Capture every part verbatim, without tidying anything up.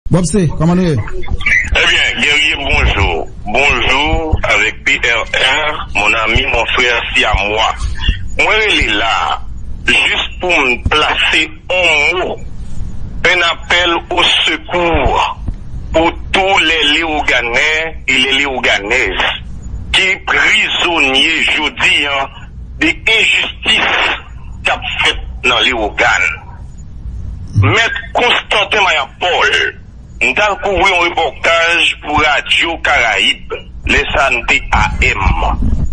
Bob C, kòman nou ye? Ebyen, Guerrier, bonjou. Bonjou avèk P R R, mon ami, mon frère, c'est à moi. Mwen rele la jis pou m plase yon mo, un appel au secours pour tous les Léogânais et les Léogânaises ki prizonye jodi a de enjistis k ap fèt nan Lewogàn. Mèt Konstanten Mayan Pòl, m t al kouvri yon repòtaj pou Radyo Karayib, lè sa a m te A M.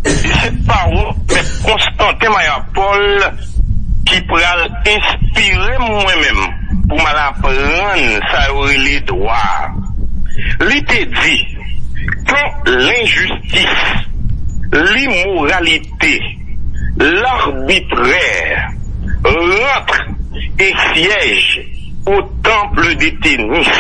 E se pawòl Mèt Konstanten Mayan Pòl ki pral enspire m mwen menm pou m al aprann sa yo rele dwa a. Li te di, quand l'injustice, l'immoralité, l'arbitraire rentrent et siègent au temple de Thémis,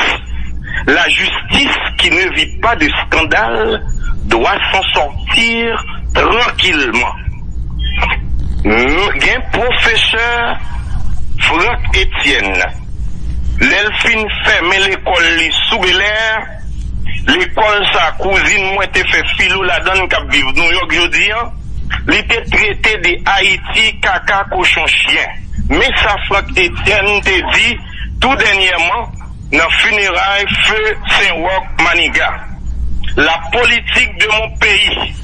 la justice qui ne vit pas de scandale doit s'en sortir tranquillement. Gen pwofesè Franck Etienne, lè l fin fèmen lekòl li sou Belè, lekòl sa kouzin mwen te fè filo ladan l k ap viv Nouyòk jodi a, li te trete de Ayiti kaka kochon chyen. Men sa Franck Etienne te di tou dènyèman nan fineray Feu Saint-Roch Manigat. La politique de mon pays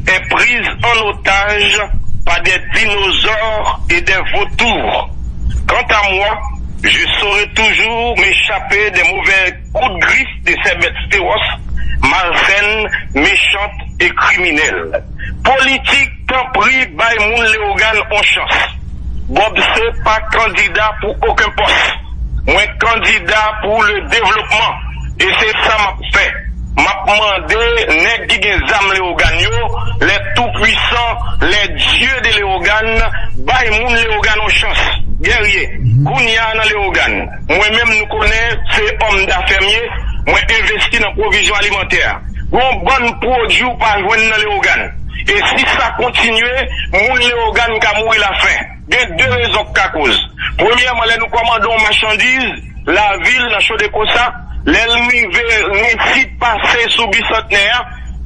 est prise en otage par des dinosaures et des vautours. Quant à moi, je saurai toujours m'échapper des mauvais coups de griffe de ces bêtes féroces, malsaines, méchantes et criminelles. Politik, tanpri, bay moun Lewogàn on chans. Bob se pa kandida pou okenn pòs. Mwen kandida pou le devlopman. E se sa m ap fè. M ap mande nèg ki gen zam Lewogàn yo, les tout puissants, les dieux de Lewogàn, bay moun Lewogàn on chans. Guerrier, kounye a nan Lewogàn, mwen menm nou konnen se òm dafè m ye, mwen envesti nan pwovizyon alimantè. Gon bann pwodui w pa jwenn nan Lewogàn. E si sa kontinye, moun Lewogàn ka mouri lafen. Gen de rezon k ka koz. Premyèman, lè nou kòmande yon machandiz, lavil, nan Chodekosa, lè l rive Rensid pase sou Bisantnè a,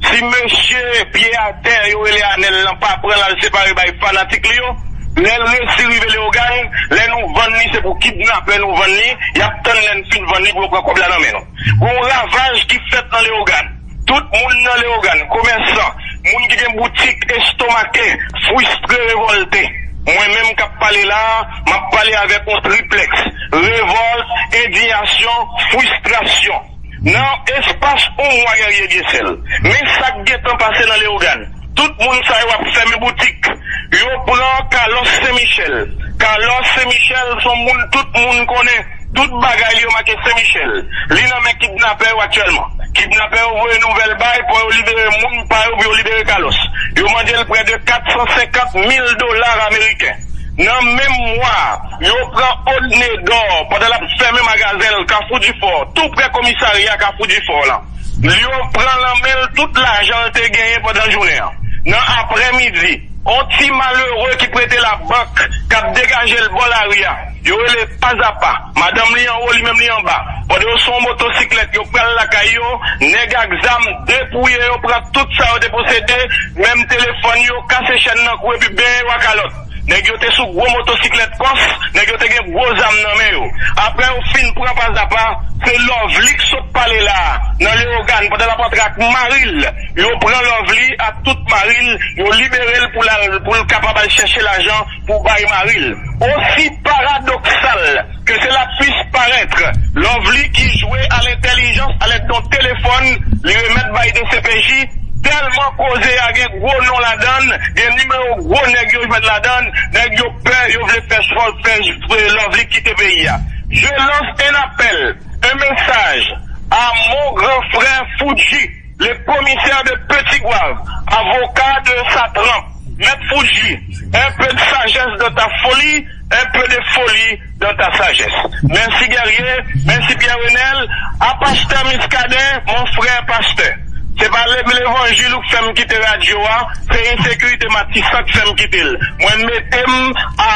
si mesye pye atè yo rele Anèl lan pa pran l al separe bay fanatik li yo, lè l resi rive Lewogàn, lè nou vann li, se pou kidnapè nou vann li, y ap tann lè n fin vann li pou yo pran kòb la nan men nou. Gon ravaj ki fèt nan Lewogàn. Tout moun nan Lewogàn, komèsan, moun ki gen boutik, estomake, fristre, revòlte. Mwen menm k ap pale la a, m ap pale avèk yon triplèks. Revòlt, endiyasyon, fristrasyon. Nan espas yon mwa, Guerrier Dieuseul, men sa k gentan pase nan Lewogàn. Tout moun sa yo ap fèmen boutik. Yo pran Carlos Saint Michel. Carlos Saint Michel se yon moun tout moun konnen. Tout bagay li yo make Saint Michel. Li nan men kidnapè yo aktyèlman. Kidnapè yo voye nouvèl bay pou yo libere moun pa yo, pou yo libere Carlos. Yo mande l prè de kat san senkant mil dola ameriken. Nan menm mwa a, yo pran Odnedor pandan l ap fèmen magazen l Kafou Difò, tou prè komisarya Kafou Difò lan. Yo pran nan men l tout lajan l te genyen pandan jounen an. Nan aprèmidi, yon ti malere ki prete labank, k ap degaje l bò lari a, yo rele Pazapa. Madanm li anwo, li menm li anba. Pandan yo sou yon motosiklèt, yo pral lakay yo, nèg ak zam depouye yo, pran tout sa yo te posede, menm telefòn yo, kase chèn nan kou epi benyen yo ak kalòt. Nèg yo te sou gwo motosiklèt kòs, nèg yo te gen gwo zam nan men yo. Apre yo fin pran Pazapa, se Lovely k sot pale la a, nan Leyogàn, pandan l ap antre ak mari l. Yo pran Lovely ak tout mari l, yo libere l pou l al, pou l kapab al chèche lajan pou bay mari l. Aussi paradoxal que cela puisse paraître, Lovely ki jwe a lentèlijans alèd yon telefòn, li remèt bay D C P J, tèlman koze a gen gwo non ladan l, gen nimewo gwo nèg yo jwenn ladan l, nèg yo pè, yo vle fè chòl, fè, fè Lovely kite peyi a. Je lance un appel, un message à mon grand frère Foudji, le commissaire de Petit Goâve, avocat de sa trempe. Maître Foudji, un peu de sagesse dans ta folie, un peu de folie dans ta sagesse. Mèsi Guerrier, mèsi Pierre Renel, a pastè Muscadin, mon frère pasteur. Se pa le-, levanjil ou k fè m kite radyo a, se ensekirite Matisan k fè m kite l. Mwen mete m a,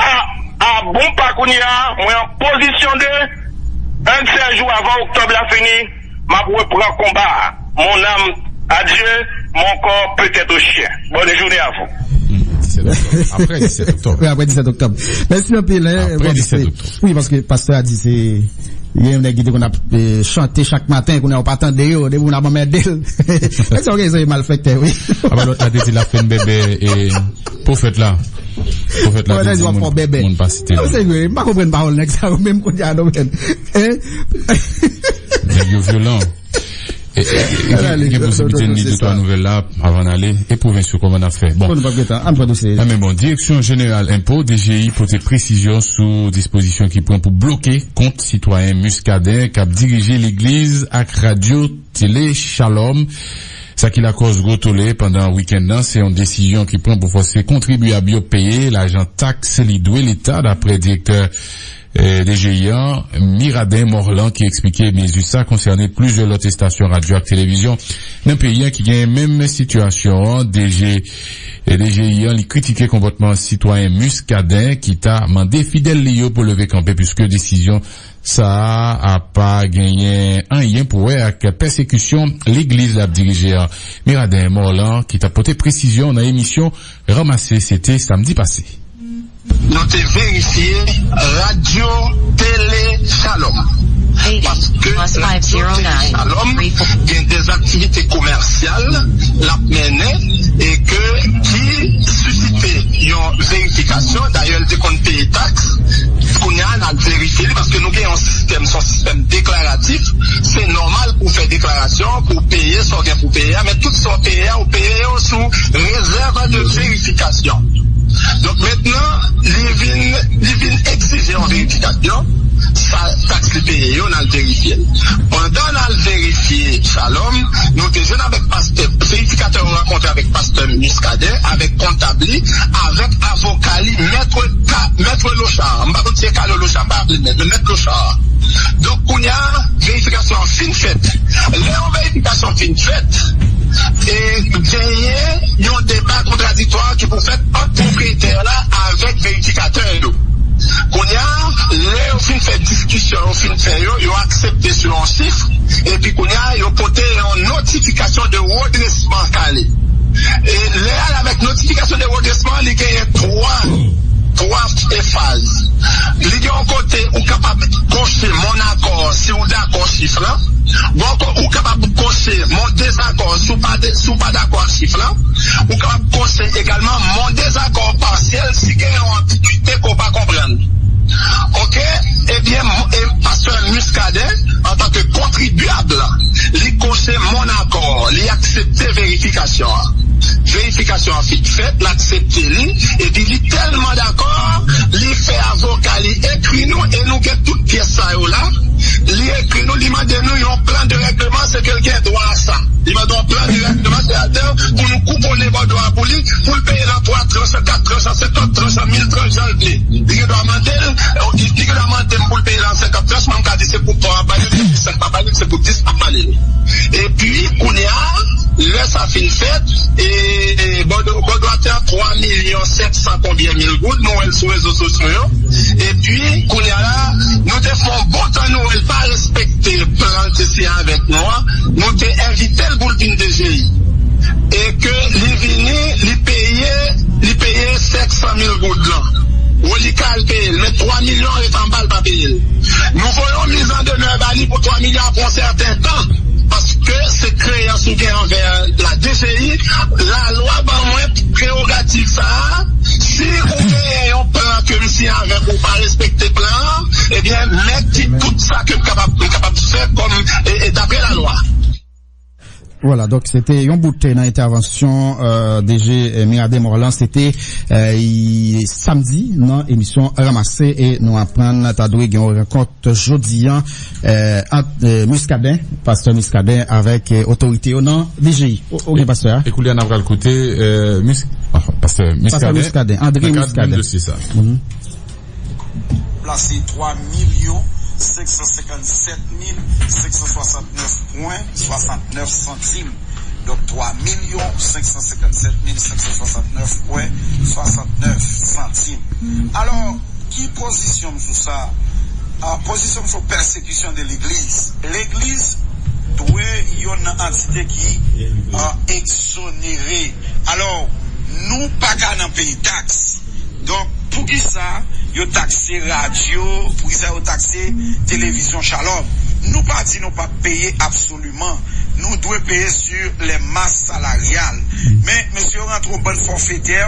a, a bon pa kounye a, mwen an pozisyon de Un seul jour avant octobre la fini, m ap repran konba a. Mon âme à Dieu, mon corps peut-être au chien. Bonne journée à vous. Hmm, disèt oktòb. Apre disèt oktòb. Wi, apre disèt oktòb. Mèsi anpil, hein. Apre disèt oktòb. Wi, paske pastè a di se, gen yon nèg ki te konn ap, eh, chante chak maten, kounye a ou pa tande yo, depi moun ap anmède l. Nèg sa yo gen malfektè, wi. Apa lòt la te di l ap fè n bèbè, eh, pwofèt la. Pwofèt la te di moun, moun pa site non. Non, serye, m pa konprann pawòl nèg sa yo menm kounye a non, men. Hein? Nèg yo vyolan. E, e, e, gen, gen posiblite n li de twa nouvèl la avan n ale. E pwovens yo, kòman n ap fè? Bon. Bon, nou p ap gen tan. Ann pran dosye. Ah, men bon, Direksyon Jeneral Enpo, D G I, pote presizyon sou dispozisyon ki pran pou bloke kont sitwayen Muscadin k ap dirije legliz ak radyo Tele Shalom. Sa ki lakòz gwo tole pandan wikenn nan, se yon desizyon ki pran pou fòse kontribyab yo peye lajan taks li dwe Leta, daprè direktè, eh, D G I an, Miraden Morlan, ki eksplike mezi sa konsène plizyè lòt estasyon radyo ak televizyon nan peyi an ki genyen menm sitiyasyon an. D G, eh, D G I an, li kritike konpòtman sitwayen Muscadin ki ta mande fidèl li yo pou leve kanpe, piske desizyon sa a pa genyen anyen pou wè ak pèsekisyon legliz l ap dirije an. Miraden Morlan ki t ap pote presizyon nan emisyon Ranmase, se te samdi pase. Nou te verifye radyo Tele Shalom. Paske radyo Tele Shalom gen de aktivite komèsyal l ap mennen e ke ki sisite yon verifikasyon. Dayè, l te konn peye taks. Kounye a, n ap verifye li paske nou gen yon sistèm, se yon sistèm deklaratif. Se nòmal pou w fè deklarasyon, pou w peye sa w gen pou w peye a, men tout sa w peye a, ou peye yo sou rezèv de verifikasyon. Donk, mentnan, li vin, li vin egzije yon verifikasyon, sa taks li peye yo, n al verifye l. Pandan n al verifye Shalom, nou te jwenn avèk pastè, verifikatè yo rankontre avèk pastè Muscadin, avèk kontab li, avèk avoka li, mèt Ka-, mèt Lochard. M pa konn si se Carlo Lochard, m pa rele mèt, men mèt Lochard. Donk, kounye a, verifikasyon an fin fèt. Lè yon verifikasyon fin fèt, e genyen yon deba kontradiktwa ki pou fèt ant pwopriyetè la avèk verifikatè yo. Kounye a, lè yo fin fè diskisyon, yo fin fè yo, yo aksepte sou yon chif, epi kounye a, yo pote yon notifikasyon de redresman kale. E lè al avèk notifikasyon de redresman, li genyen twa, twa, e, faz. Li gen yon kote ou kapab koche mon accord si w dakò chif lan. Bon, ko-, ou kapab koche mon désaccord si w pa de-, si w pa dakò ak chif lan. Ou kapab koche egalman mon désaccord partiel si gen yon anbigwite ke w pa konprann. Oke? Ebyen, m-, e, pastè Muscadin, antanke kontribyab, li koche mon accord, li aksepte verifikasyon an. Verifikasyon an fin fèt, l aksepte li, epi li tèlman dakò, li fè avoka li ekri nou, e nou gen tout pyès sa yo la. Li ekri nou, li mande nou yon plan de règleman, se ke l gen dwa a sa. Li mande yon plan de règleman, sètadi pou nou kouponnen bòdwo a pou li, pou l peye l an twa tranch, an kat tranch, an senkant tranch, an mil tranch, jan l vle. Li gen dwa mande l, li, li gen dwa mande m pou l peye l an senkant tranch, mwen m ka di se pou twa m ap ba li l, se pou senk m ap ba li l, se pou dis m ap ba li l. Epi, kounye a, lè sa fin fèt, e, e, bòdwo, bòdwo a te an twa milyon sèt san konbyen mil goud, nou wè l sou rezo sosyo yo. Epi, kounye a la, nou te fè yon bon tan, nou wè l pa respekte plan l te siyen avèk nou an. Nou te envite l pou l vin D G I. E ke li vini, li peye, li peye senk san mil goud lan. Relica al peye l, men twa milyon ret anba, l pa peye l. Nou voye yon mizandemè ba li pou twa milyon apre yon sèten tan, paske se kreyans ou gen anvè la D G I, lalwa ban mwen prewogativ sa a, si ou genyen yon plan ke m siyen avèk ou, ou pa respekte plan an, ebyen, mèt di tout sa ke m kapab, m kapab fè kòm, e, e, daprè lalwa. Vwala, donk, se te yon bout nan entèvansyon, eh, D G Miraden Morlan, se te, eh, samdi nan emisyon Ranmase, e nou aprann ta dwe gen yon rankont jodi a, eh, ant, eh, Muscadin, pastè Muscadin avèk, eh, otorite yo nan D G I. O-, oke, pastè a. E kounye a n ap pral koute, eh, Mus-, ah, pastè Muscadin, André Muscadin. Plase twa milyon senk san senkannsèt mil senk san swasannnèf pwen swasannnèf santim. Donk, twa milyon senk san senkannsèt mil senk san swasannnèf pwen swasannnèf santim. Alò, ki pozisyon m sou sa? Ah, pozisyon m sou pèsekisyon de legliz. Legliz dwe yonn nan antite ki ah, egzonere. Alò, nou pa ka nan peye taks. Donk, poukisa yo takse radyo, poukisa yo takse televizyon Shalom? Nou pa di nou p ap peye absoliman. Nou dwe peye sur les masses salariales. Men, mesye yo rantre yon bann fòfetè,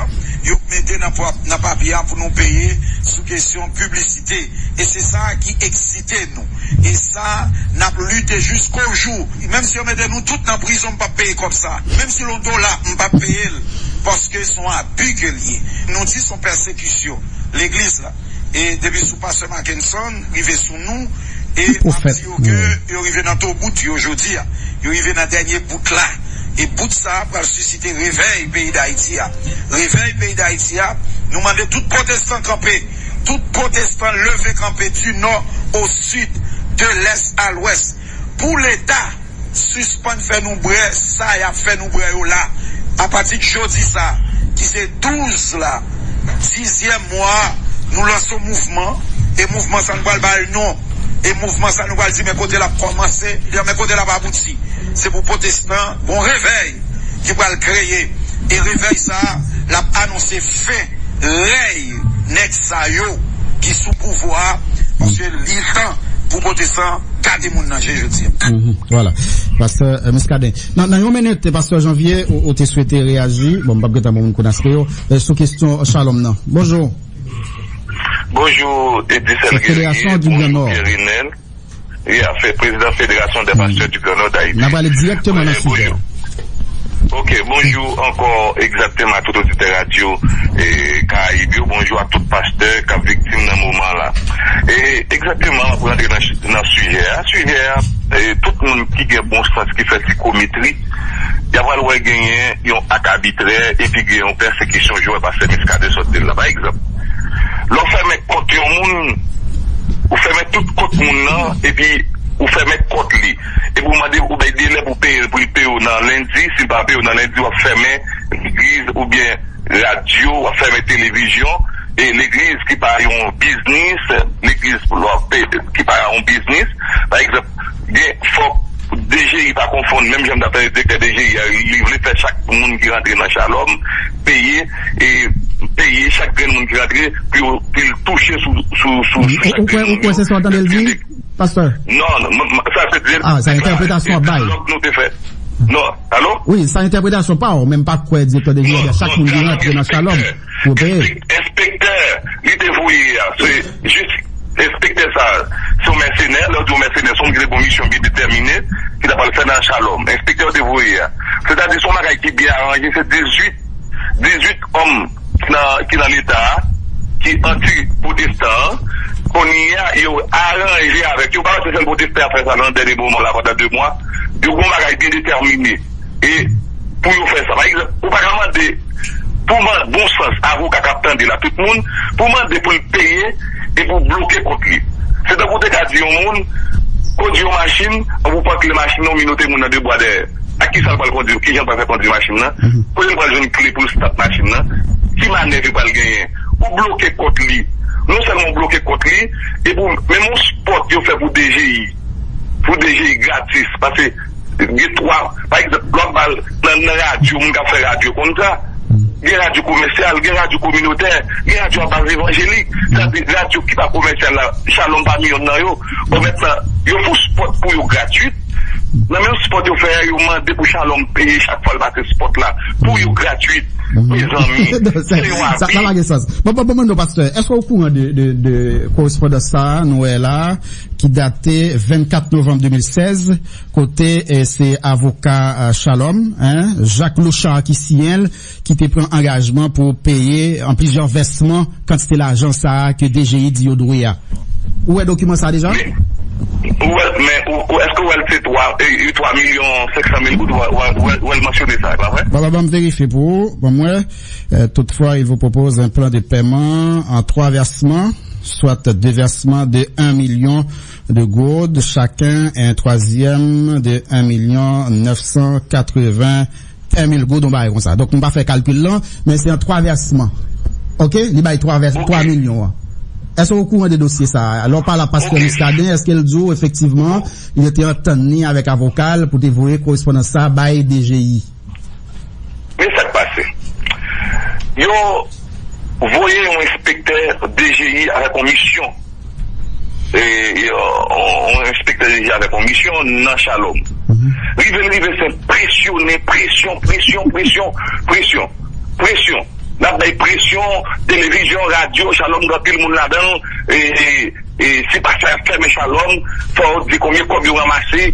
yo mete nan, nan papye a pou nou peye sou kesyon piblisite. E se sa ki eksite nou. E sa, n ap lite jiskojou. Menm si yo mete nou tout nan prizon, m p ap peye kòb sa. Menm si l yon dola, m p ap peye l. Paske se yon abi ke l ye. Nou di se yon pèsekisyon. Legliz la. E depi sou pastè Mackenson, rive sou nou, e m ap di yo ke yo rive nan to bout yo jodi a. Yo rive nan dènye bout la. E bout sa a pral sisite revèy peyi Dayiti a. Revèy peyi Dayiti a, nou mande tout pwotestan kanpe. Tout pwotestan leve kanpe du nord au sud, de l'est à l'ouest. Pou Leta sispann fè nou bwè sa y ap fè nou bwè yo la. Apati de jodi sa, ki se douz la, dizyèm mwa, nou lanse yon mouvman, e mouvman sa nou pral ba l non. E mouvman sa nou pral di men kote l ap kòmanse, men kote l ap abouti. Se pou pwotestan, gon revèy ki pral kreye. E revèy sa, l ap anonse fen rèy nèg sa yo ki sou pouvwa a, paske li tan pou pwotestan gade moun nan je jodi a. Mhm, vwala. Pastè eh, Muscadin. Nan, nan yon minit, pastè Janvier, ou, ou te swete reyaji. Bon, m p ap gentan ban moun kou nan spe yo. Eh, sou kesyon Shalom nan. Bonjou. Bonjou, Eddy Selguerier. Federasyon di Gran Nò. Bonjou, Pierre Renel. Wi, a fè prezidan Federasyon dè Pastè di Gran Nò Dayiti. N ap ale dirèkteman nan sijè. Ok, bonjou ankò egzakteman a tout oditè radyo e, Karayib yo. Bonjou a tout pastè k ap viktim nan moman la. E egzakteman, m ap rantre nan, nan sijè a. Sijè a, e, tout moun ki gen bon sans, ki fè sikometri, y ap al wè genyen yon ak abitrè epi gen yon pèsekisyon, jan pastè Muscadin sot di l la. Pa egzanp, lè w fèmen kont yon moun, ou fèmen tout kont moun nan, epi ou fèmen kont li. Epi ou mande, ou bay delè pou peye, pou li peye w nan lendi. Si l pa peye w nan lendi, w ap fèmen legliz oubyen radyo, w ap fèmen televizyon. E legliz ki pa yon biznis, legliz ki pa yon biznis, pa egzanp, gen, fòk D G I pa konfonn, menm jan m t ap tande direktè D G I a, li vle fè chak moun ki rantre nan Shalom peye, e peye chak grenn moun ki rantre pou yo, pou l touche sou, sou, sou, sou chak grenn moun yo. Ou kwè, ou kwè se sa w tande l di, pastè? Non, non, sa se di. Ah, se entèpretasyon w ap bay. Lòk nou te fè. Non, alo? Wi, sa entèpretasyon pa w, men m pa kwè direktè D G I a di a chak moun ki rantre nan Shalom pou yo peye. Enspektè, li te voye a, se jis enspektè sa, se yon mèsenè, lè w di yon mèsenè, se yon moun ki te gen yon misyon byen detèmine, ki ta pral fè nan Shalom. Enspektè yo te voye a. Sètadi, se yon bagay ki byen aranje, se dizuit, dizuit òm ki nan, ki nan Leta a, ki anti-pwotestan an, kounye a, yo aranje avèk yo. Pa wè se sèl pwotestan y ap fè sa nan dènye moman la, pandan de mwa. Yo gen yon bagay byen detèmine. E pou yo fè sa. Pa egzanp, ou pa ka mande, pou man, bon sans, avoka k ap tande la, tout moun, pou mande pou l peye e pou bloke kont li. Se tankou w te ka di yon moun, kondui yon machin, ann pou pran kle machin nan, ou minote moun nan de bwa dèyè. Ak ki sa l pral kondui, ki jan l pral fè kondui machin nan, kote l pral jwenn kle pou l stat machin nan, ki manèv li pral genyen. Ou bloke kont li. Non sèlman ou bloke kont li, epi w, menm yon spòt yo fè pou D G I, pou D G I gratis, paske gen twa, pa egzanp, lè w ap ba l nan, nan radyo, moun k ap fè radyo konn sa. Gen radyo komèsyal, gen radyo kominotè, gen radyo a baz evanjelik. Sa di radyo ki pa komèsyal la, Shalom pa menm youn nan yo. Bon, mentnan, yo fè yon spòt pou yo gratuit. Nan menm spòt yo fè a, yo mande pou Shalom peye chak fwa l pase spòt la. Pou yo gratuit. Mezanmi, se yon abi. Sa, sa pa gen sans. Bon, bon, bon, bon, non, pastè, èske w okouran de, de, de korespondans sa a, nou wè la, ki date vennkat novanm de mil sèz, kote, eh, se avoka, eh, Shalom, hein, Jacques Louchard ki siyen l, ki te pran angajman pou peye an plizyè vèsman kantite lajan sa a ke D G I di yo dwe a. Ou wè dokiman sa a deja? Wi. Ou wè, men, ou, ou, èske ou wè l se twa, eh, twa milyon senk san mil goud, ou wè, ou wè, ou wè, ou wè l mansyone sa, e pa vre? Bon, bon, bon, m verifye pou ou. Bon, m wè, eh, toutefois, il vous propose un plan de paiement en trois versements, soit deux versements de un million de gourdes chacun, et un troisième de un million neuf cent quatre-vingts mil goud, yon bagay konsa. Donk, m pa fè kalkil lan, men se an twa vèsman. Ok? Li bay twa vès-, twa milyon an. Èske w okouran de dosye sa a? Lè w pale ak pastè Muscadin, èske l di w efektivman yo te antann li avèk avoka l pou te voye korespondans sa a bay D G I? Men sa k pase. Yo voye yon enspektè D G I avèk yon misyon. E, e, yon enspektè D G I avèk yon misyon nan Shalom. Rive l rive se presyonnen, presyon, presyon, presyon, presyon, presyon. N ap bay presyon, televizyon, radyo, Shalom gen anpil moun ladan l, e, e, e si pastè a fèmen Shalom, fò yo di konbyen kòb yo ranmase,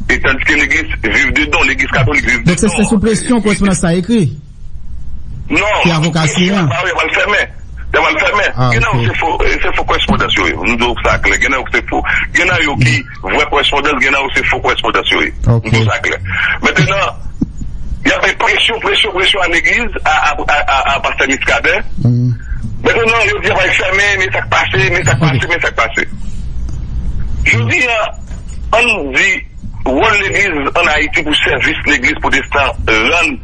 e tandike legliz viv de don, legliz katolik viv de don. Donk se sou presyon korespondans sa ekri? Non. Ki avoka siyen an? Yo pral fèmen. Yo pral fèmen. Gen nan yo se fo, se fo korespondans yo ye. M di w sa klè. Gen nan yo se fo. Gen nan yo ki vrè korespondans, gen nan yo se fo korespondans yo ye. M di w sa klè. Mentenan, y ap bay presyon, presyon, presyon a legliz, a, a, a, a, a pastè Muscadin. Mentenan, yo di y ap fèmen, men sa k pase, men sa k pase, men sa k pase. Jodi a, ann di, wòl legliz ann Ayiti pou sèvis legliz pwotestan rann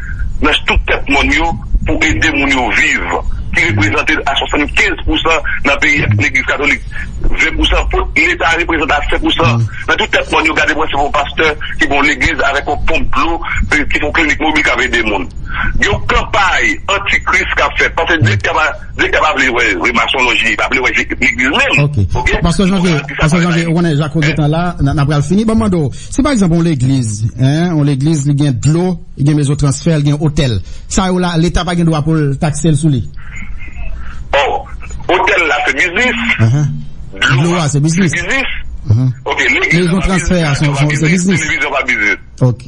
nan tout tèt mòn yo pou ede moun yo viv, ki reprezante a swasannkenz pousan nan peyi a legliz katolik, ven pousan pou leta reprezante a senk pousan nan tout tèt mòn yo. Gade mwen se yon pastè ki gen yon legliz avèk yon ponp dlo, ki gen yon klinik mobil k ap ede moun. Gen yon kanpay antikris k ap fèt, paske direktè pa, direktè pa vle wè, wè masonloji, pa vle wè legliz menm. Ok. Pastè Janvier, pastè Janvier, ou konnen Jako gentan la, n ap pral fini. Ban m mande w, si pa egzanp yon legliz, en, yon legliz li gen dlo, li gen mezo transfè, li gen otèl, sa yo la, leta pa gen dwa pou l takse l sou li? Oh, otèl la se biznis. Dlo a se biznis. Ok, legliz la pa biznis, radyo pa biznis, televizyon pa biznis. Ok.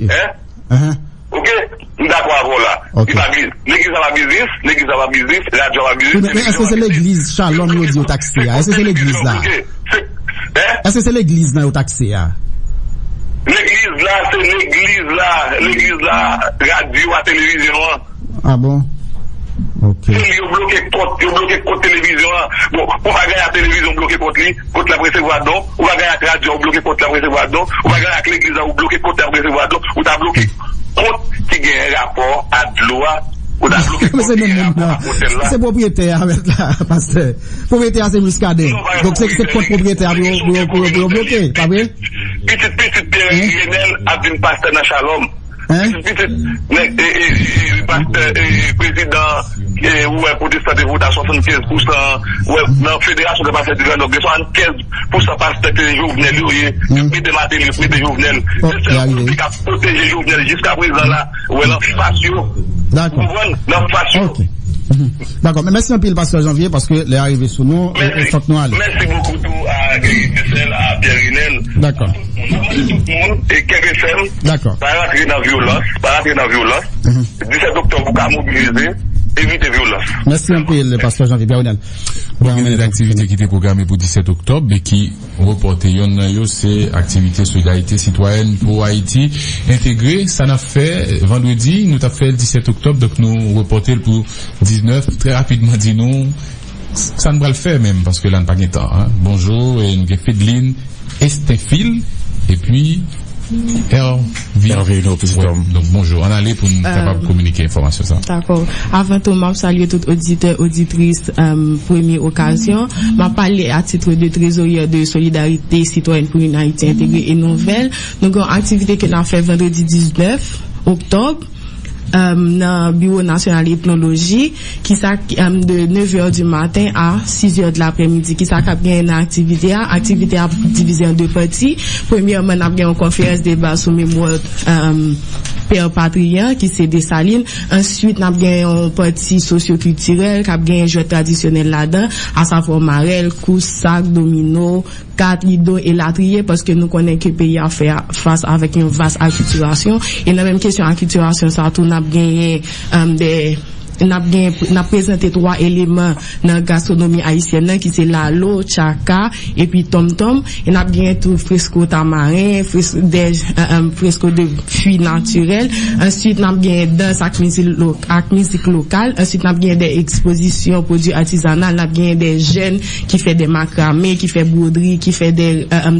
Ok? M dakò avè w la. Li pa biznis. Legliz la pa biznis, legliz la pa biznis, radyo a pa biznis, televizyon pa biznis. Men èske se legliz Shalom yo di yo takse a? Èske se legliz la? Èske se legliz nan yo takse a? Legliz la, se legliz la, legliz la, radyo a, televizyon an. Ah bon? Ok. Se li yo bloke kont, yo bloke kont televizyon an. Bon, pou bagay a televizyon bloke kont li, kont l ap resevwa don, ou bagay ak radyo ou bloke kont l ap resevwa don, ou bagay ak legliz la ou bloke kont l ap resevwa don, ou ta bloke kont ki gen rapò a dlo a, ou ta bloke kont ki gen rapò a otèl la. Se pwopriyetè a mèt la, pastè. Pwopriyetè a se Muscadin. Donk se kont pwopriyetè a pou yo bloke, pa vre? Pitit pitit Pierre Renel ap vin pastè nan Shalom. Pitit pitit nèg, e, e, e, pastè, e, prezidan, e, ou wè pwotestan te vote a swasannkenz pousan, ou wè nan federasyon de pastè di Grandans gen swasannkenz pousan pastè te Jovenel yo ye, yo prete Martelly, yo prete Jovenel. Se sèl moun ki ka pwoteje Jovenel jiska prezan la, ou wè l anfas yo. Ou konprann? L anfas yo. Dakò, men mèsi anpil pastè Janvier paske lè a rive sou nou, e fòk nou ale. Mèsi bokou tou a Guerrier Ticel, a Pierre Renel. Dakò. Tout moun, e kenbe fèm. Dakò. Pa rantre nan vyolans, pa rantre nan vyolans. Disèt oktòb ou ka mobilize, evite vyolans. Mèsi anpil pastè Janvier Pierre Renel. Bon, gen de aktivite ki te pwograme pou disèt oktòb e ki repòte. Yonn nan yo se aktivite Solidarite Sitwayèn pou Ayiti Entegre. Sa n ap fè vandredi, nou t ap fè l disèt oktòb, donk nou repòte l pou diznèf. Trè rapidman di nou sa n pral fè menm, paske la n pa gen tan. Bonjou, e nou gen Fedline Estenfil epi Hervé. Hervé Hino, pitit òm. Donk bonjou. Ann ale pou n kapab kominike enfòmasyon sa. Dakò. Avan tou, m ap salye tout oditè, oditris Premye Okazyon. M ap pale a titre de trésorière de Solidarité Citoyenne pour une Haïti Intégrée et Nouvelle. Nou gen yon aktivite ke n ap fè vandredi diznèf oktòb nan Biwo Nasyonal Etnoloji, ki sa de nèf è di maten a sis è de laprèmidi. Ki sa k ap genyen nan aktivite a? Aktivite a ap divize an de pati. Premyèman, n ap gen yon konferans deba sou memwa Pè Patriyan, ki se Desalin. Answit, n ap gen yon pati sosyokiltirèl k ap genyen jwèt tradisyonèl ladan, asavwa marèl, kous, sak, domino, kat, lido, elatriye, paske nou konnen ke peyi a fè fas avèk yon vas akiltirasyon. E nan menm kesyon akiltirasyon sa tou, n ap genyen de n ap gen n ap prezante twa eleman nan gastwonomi ayisyèn nan, ki se lalo, tchaka epi tonmtonm. E n ap gen tou fresko tamaren, fresko de fwi natirèl. Answit, n ap gen dans ak mizik ak mizik lokal. Answit, n ap gen de ekspozisyon pwodui atizanal. N ap gen de jèn ki fè de makrame, ki fè bwodri, ki fè de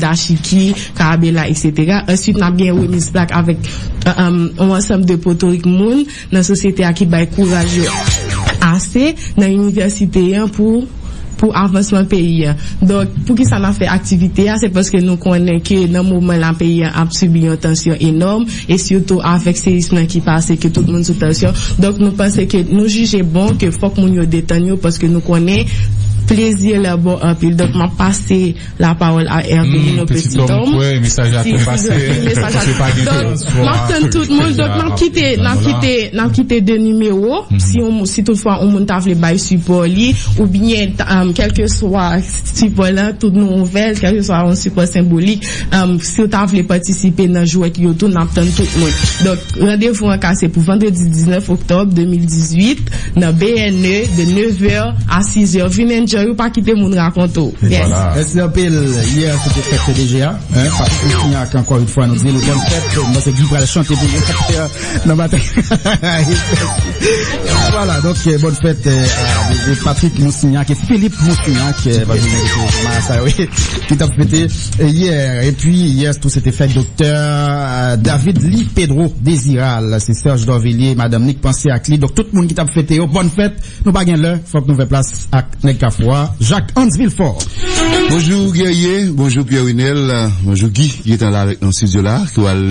dachiki, karabela, etsetera. Answit, n ap gen remiz plak avèk yon ansanm de potorik moun nan sosyete a ki bay kouraj yo ase nan inivèsite an pou pou avansman peyi a. Donk, poukisa n ap fè aktivite a? Se paske nou konnen ke nan moman la, peyi a ap sibi yon tansyon enòm, e sitou avèk seyis lan ki pase, ke tout moun sou tansyon. Donk, nou panse ke, nou jije bon ke fòk moun yo detann yo, paske nou konnen plezi la bon anpil. Donk, m ap pase lapawòl a Hervelino Petit Homme. Donk, m ap tann tout moun. Donk, n ap kite, n ap kite, n ap kite de nimewo. Si, si toutfwa yon moun ta vle bay sipò li, oubyen, kèlkeswa sipò la, tout nou ouvè l, kèlkeswa yon sipò senbolik. Si w ta vle patisipe nan jwèt yo tou, n ap tann tout moun. Donk, randevou an ka se pou vandredi diznèf oktòb de mil dizuit nan B N E de nevè a sizè. Vin enjoy ou, pa kite moun rakonte w. Yes. Mèsi anpil. Yè, se te fèt D J a. Hein, Patrick Moussignac, ankò yon fwa, nou di l bòn fèt. Mwen, se Guy pral chante pou mwen nan maten. Voilà, donk, euh, bòn fèt, euh, a D J Patrick Moussignac e Philippe Moussignac, euh, pa bliye Marasa, wi, ki t ap fete, euh, yè. Epi, yè tou, se te fèt doktè, euh, David Lee Pedro Desiral, se Serge Dorvilliers, madanm li k panse ak li. Donk, tout moun ki t ap fete yo, bòn fèt. Nou pa gen lè, fòk nou fè plas ak nèg Kafou a, Jacques Hans Villefort. Bonjou Guerrier, bonjou Pierre Winel, bonjou Guy ki gentan la avèk nou nan estidyo la, ki pral